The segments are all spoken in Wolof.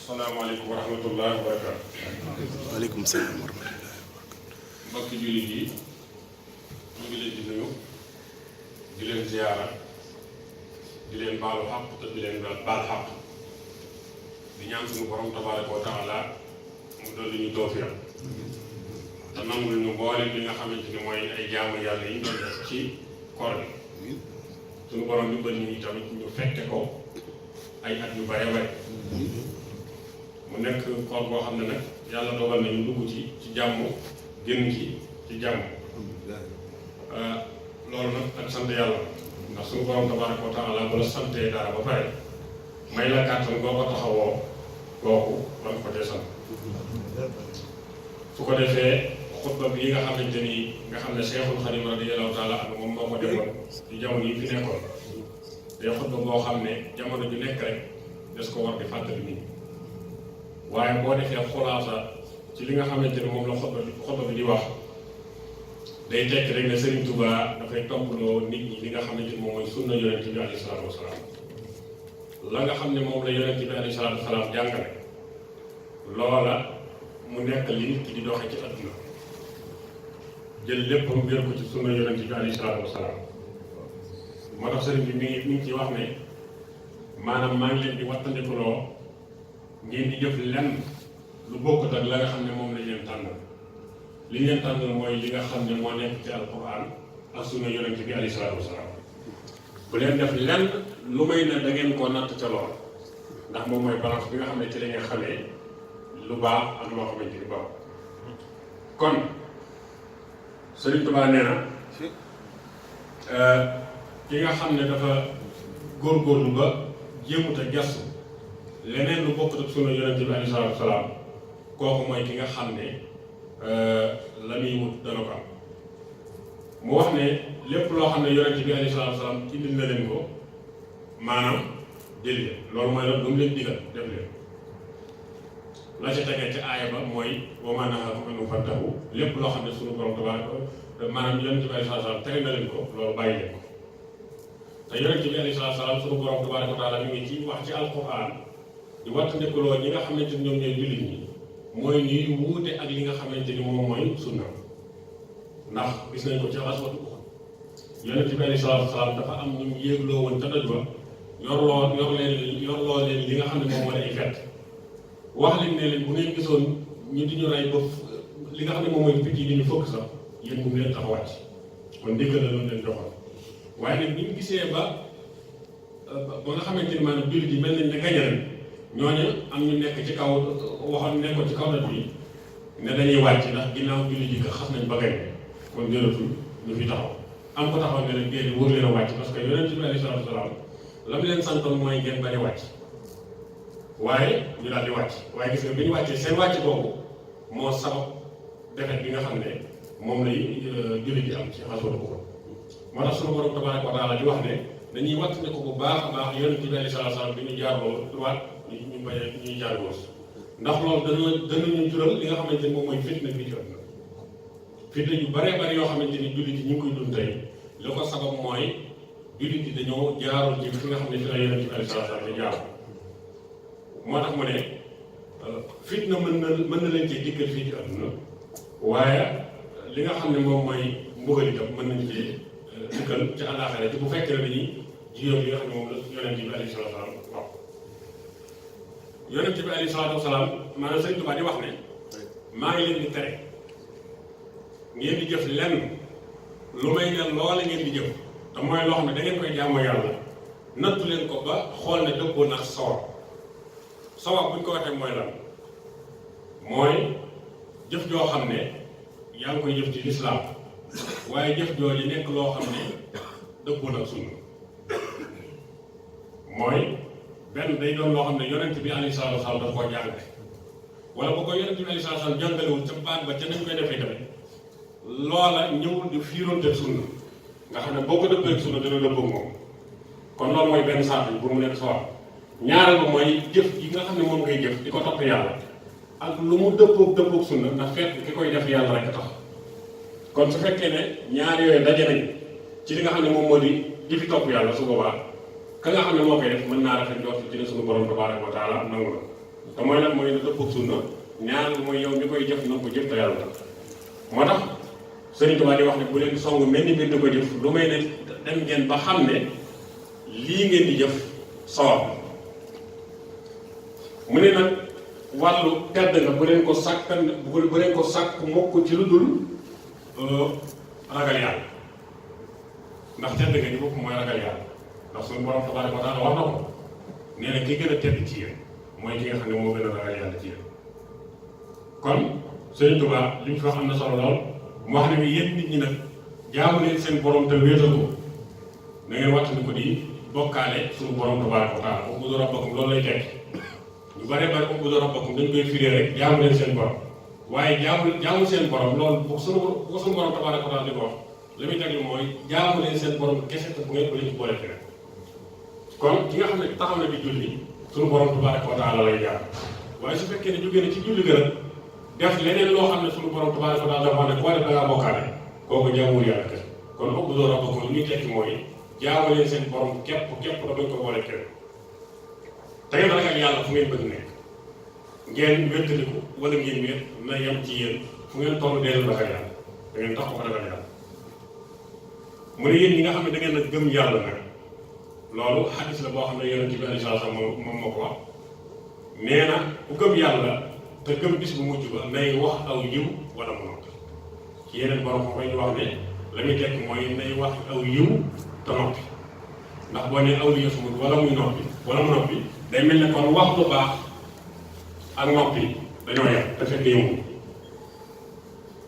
salaamaaleykum wa rahmatullahi wa barakaatu. waaleykum salaam wa rahmatullahi. mbokki jullit yi ñu ngi leen di nuyu di leen ziyaara di leen baalu xaq te di leen baal xaq di ñaan suñu borom tabaaraka wa taala mu dolli ñu tawfiq te nangul ñu mboolem li nga xamante ni mooy ay jaamu yàlla yi ñu doon def ci koor bi suñu borom bi bëri ñu tamit ñu fekke ko ay at yu bare bare mu nekk koor boo xam ne nag yàlla dogal nañu dugg ci jàmm génn ci jàmm loolu nag ak sant yàlla ndax suñu borom tabaaraka wa taala bu la santee dara ba pare may la kàttan boo ko taxawoo kooku war ko dee sant su ko defee xutba bi nga xamante ni nga xam ne Seexul Xadiim radiyallaahu taala anhu moom moo ko defoon ci jamono yi fi nekkoon te xutba boo xam ne jamono ju nekk rek des ko war di fàttali nit waaye boo defee xulaasa ci li nga xamante ni moom la xutba bi di wax day tekki rek ne Serigne Touba dafay topploo nit ñi li nga xamante ni moom mooy sunna yonent bi alayhi salaatu wasalaam la nga xam ne moom la yonent bi alayhi salaatu wasalaam jàngale loola mu nekk li nit ki di doxe ci adduna jël lépp mu wér ko ci sunna yonent bi alayhi salaatu wasalaam moo tax sëriñ bi mi ngi ci wax ne maanaam maa ngi leen di wattandikuloo ngeen di jëf lenn lu bokkut ak la nga xam ne moom lañ leen tànnal li ñu leen tànnal mooy li nga xam ne moo nekk ci alquran ak sunna yonent bi alayhi salaatu wasalaam bu leen def lenn lu may ne da ngeen koo natt ca lool ndax moom mooy balance bi nga xam ne ci la ngeen xamee lu baax ak loo xamante ni baax kon Sëriñ Tuubaa nee na ki nga xam ne dafa góorgóorlu ba jéemut a gestu leneen lu bokkut ak sunna yonent bi alayhi salaatu wasalaam kooku mooy ki nga xam ne la muy wut dana ko am mu wax ne lépp loo xam ne yonent bi alayhi salaatu wasalaam indil na leen ko maanaam jëli loolu mooy la lu mu leen digal def leen la ca tegee ci aaya ba mooy wa maa nahaakum anhu fantahu lépp loo xam ne suñu borom tabaaraka maanaam yonent bi alayhi salaatu wasalaam tere na leen ko loolu bàyyi leen ko te yonent bi alayhi salaatu wasalaam suñu borom tabaaraka wa taala mi ngi ci wax ci alquran di wattandikuloo ñi nga xamante ni ñoom ñooy jullit ñi mooy ñuy wuute ak li nga xamante ni moom mooy sunna ndax gis nañ ko ci aswatu yonent bi alayhi salaatu wasalaam dafa am ñu yéegloo woon te doj ba yorloo leen li nga xam ne moom moo ay fett wax leen ne leen bu ngeen gisoon ñu di ñu rey ba li nga xam ne moom mooy picc yi di ñu fëkk sax yéen mu leen tax a wàcc kon dégg la loolu leen joxoon waaye nag bi ñu gisee ba nga xamante ni maanaam jullit yi mel nañ ne gañe nañ ñooñu am ñu nekk ci kaw waxoon nekkoon ci kaw doj bi ne dañuy wàcc ndax ginnaaw jullit yi xas nañ ba gañe kon jëlatul ñu fi taxaw am ko taxaw ne leen déedéet wóor leen a wàcc parce que yonent bi alayhi salaatu wasalaam la mu leen santoon mooy ngeen bañ a wàcc waaye ñu daal di wàcc waaye gis nga bi ñu wàccee seen wàcc boobu moo sabab defet bi nga xam ne moom lay jullit yi am ci xaswatu ko moo tax sunu borom tabaaraka wa taala di wax ne dañuy watt ne ko bu baax a baax yonent bi alayhi salaatu wasalaam bi ñu jaarloo droite ñu bañ a ñuy jaar gauche ndax loolu danañu jural li nga xamante ni moom mooy fitna fii ci àdduna fitna yu baree bari yoo xamante ni jullit yi ñu ngi koy dund tey li ko sabab mooy jullit yi dañoo jaarul ci fi nga xam ne fi la yonent bi alayhi salaatu wasalaam di jaar moo tax mu ne fitna mën na leen cee dikkal fii ci àdduna waaye li nga xam ne moom mooy mbugal itam mën nañu cee dikkal ci àllaaxira ci bu fekkee ne dañuy jiyoo li nga xam ne moom la yonent bi alayhi salaatu wasalaam wax yonent bi alayhi salaatu wasalaam maanaam Sëriñ Tuubaa di wax ne maa ngi leen di tere ngeen di jëf lenn lu may ne loola ngeen di jëf te mooy loo xam ne da ngeen koy jaamu yàlla nattu leen ko ba xool ne dëppoo na sawab bu ñu ko waxee mooy lan mooy jëf joo xam ne yaa ngi koy jëf ci lislaam waaye jëf jooju nekk loo xam ne dëppoo na sunna mooy benn day doon loo xam ne yonent bi alayhi salaatu wasalaam daf koo jàngale wala boo ko yonent bi alayhi salaatu wasalaam jàngalewul ca baat ba ca nañ koy defee tamit loola ñëwul di fiiroonte sunna nga xam ne boo ko dëppee sunna dana dëppoo moom kon loolu mooy benn saat bi pour mu nekk sawab ñaareel ba mooy jëf yi nga xam ne moom ngay jëf di ko topp yàlla ak lu mu dëppoog sunna ndax fekk ki koy def yàlla rek a tax kon su fekkee ne ñaar yooyu daje nañ ci li nga xam ne moom moo di fi topp yàlla su boobaa ka nga xam ne moo koy def mën naa rafet njort ci ne suñu borom tabaaraka wa taala nangu na te mooy lan mooy na dëppoo sunna ñaar mooy yow mi koy jëf na ko jëf te yàlla tax moo tax Sëriñ Tuubaa di wax ne bu leen songu mel ni mbir di ko jëf lu may ne dem ngeen ba xam ne lii ngeen di jëf sawab mu ne nag wàllu tedd nga bu leen ko sàkkan bu leen ko sàkk mokk ci lu dul ragal yàlla ndax tedd nga ni bopp mooy ragal yàlla ndax suñu borom tabaaraka wa taala wax na ko nee na ki gën a tedd ci yéen mooy ki nga xam ne moo gën a ragal yàlla ci yéen kon Sëriñ Tuubaa li mu fi wax am na solo lool mu wax ne yéen nit ñi nag jaamu leen seen borom te wéetal ko na ngeen wàttandi ko di bokkaale suñu borom tabaaraka wa taala u'budu rabbakum loolu lay tekki ñu bare bare u'budu rabbakum dañ koy firee rek jaamu leen seen borom waaye jaamu seen borom loolu bu ko suñu borom tabaaraka wa taala di ko wax li muy teglu mooy jaamu leen seen borom kese te bu ngeen ko leen ci boole keneen kon ki nga xam ne taxaw na di julli suñu borom tabaaraka wa taala lay jaam waaye su fekkee ne jógee na ci julli gën a def leneen loo xam ne suñu borom tabaaraka wa taala dafa ne boo def da ngaa bokkaale kooku jaamuwul yàlla kese kon u'budu rabbakum li muy tekki mooy jaamu leen seen borom képp da bañ ko boole keneen te ngeen ragal yàlla fu ngeen bëgg nekk ngeen wéttaliku wala ngeen wéet na yem ci yéen fu ngeen toll dee ragal yàlla da ngeen tax ko ragal yàlla mu ne yéen ñi nga xam ne da ngeen a gëm yàlla nag loolu xadis la boo xam ne yonent bi alayhi salaam moom moo ko wax nee na ku gëm yàlla te gëm bis bu mujj ba nay wax aw yiw wala mu noppi ci yeneen borom ko ñu wax ne la muy tekk mooy nay wax aw yiw te noppi ndax boo nee aw li yëfumut wala muy noppi wala mu noppi day mel ne kon wax lu baax ak noppi dañoo yem te fekk yëngu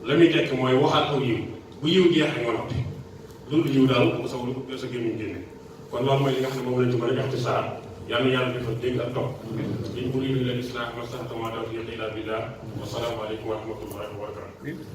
la muy tekk mooy waxal aw yiw bu yiw jeexee nga noppi loolu yiw daal bu sa gémmiñ génne kon loolu mooy li nga xam ne moom lañ ci mën a jox ci saar yàlla yàlla defal dégg ak topp liñ uriidu illal islaaha mastata'tu wa maa tawfiiqii illaa billaah wa salaamu aleykum wa rahmatullaahi wa barakaatuh